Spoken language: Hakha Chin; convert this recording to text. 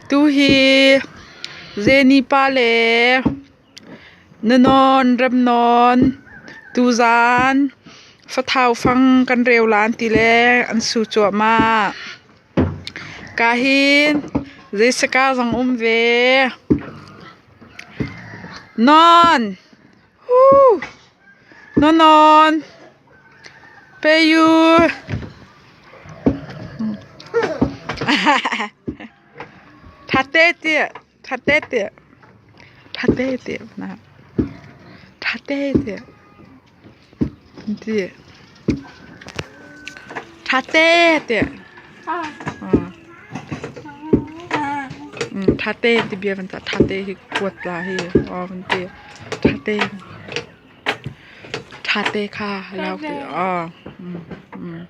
Tuhi Zeni pa le Nanawn Remnawn tuzaan fathau fang kan reu lan ti le an su cuahmah. Ka hin zeisaka zong um ve. Nawn! Huu! Nanawn! Peyu! Ṭhate tiah, ṭhate tiah, ṭhate tiah na ṭhate tiah ti ṭhate tiah ṭhate ti bia van cah ṭhate hi kuat la hi aw van ti ṭhate ṭhate kha lau ti aw mm mm.